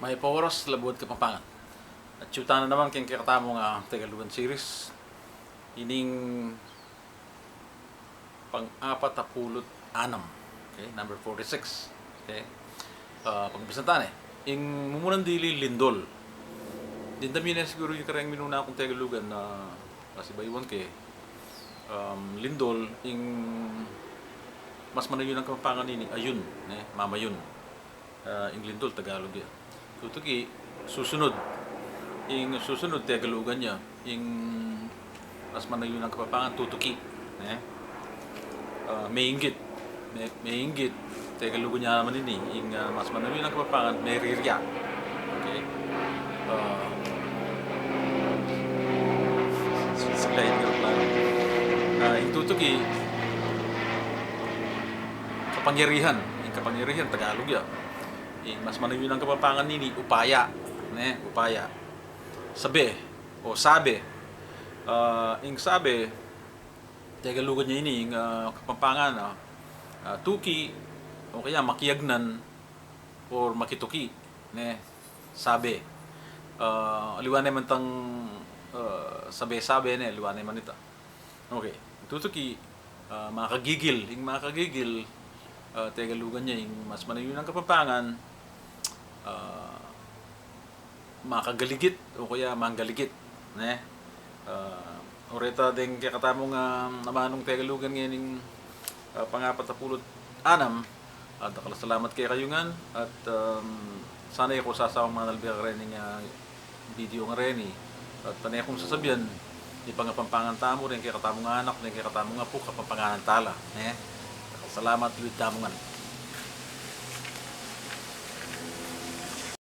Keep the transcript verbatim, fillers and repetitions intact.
Mayap a oras, Labuad Kapampangan. Atyu tana naman keng kekatamung Tegalugan series. Ining pang-apat a pulu't anam. Okay, number forty-six. Okay. Ah, pagbisan tana, ing mumunan dili, lindol. Dimdam ye ne siguru yu kareng minuna kung Tegalugan na pasibayuan ke, um, lindol, ing mas manayun a Kapampangan nini, ayun, ne, mamayun. Ah, ing lindol, Tagalog ya. Tutuki, susunod. Ing susunod, Tegalugan ya. Ing mas manayun a Kapampangan, tutuki. Ne? Ah, mainggit. Me-, mainggit. Tegalugan ya naman ini. Ing, ah, mas manayun a Kapampangan, merirya. Okay. Ah, slide nga plano. Ah, ing tutuki, kapangyarihan. Ing kapangyarihan, Tagalog ya. Ing mas manayun a Kapampangan nini, upaya. Ne, upaya. Sabe o sabe. Ah, ing sabe, Tegalugan ya ini, ing, ah, Kapampangan, ah, ah, tuki, o kaya makiagnan, or makituki, ne, sabe. Ah, aliwa ne man itang, ah, sabe-sabe, ne, aliwa ne man ita. Okay, tutuki, ah, makagigil. Ing makagigil, ah, Tegalugan ya, ing mas manayun a Kapampangan, ah, makagaligit o kaya manggaligit, ne? Ah, oreta deng kekatamung, ah, amanung Tegalugan ngening, ah, pang-apat a pulu't anam. At dakal a salamat kekayu ngan, at, um, sana e ko sasawang manalbe karening, ah, video ngareni. At pane kung sasabian, ipangapampangan tamu deng kekatamung anak, deng kekatamung apu, Kapampanganan tala, ne? Dakal a salamat, luid tamu ngan.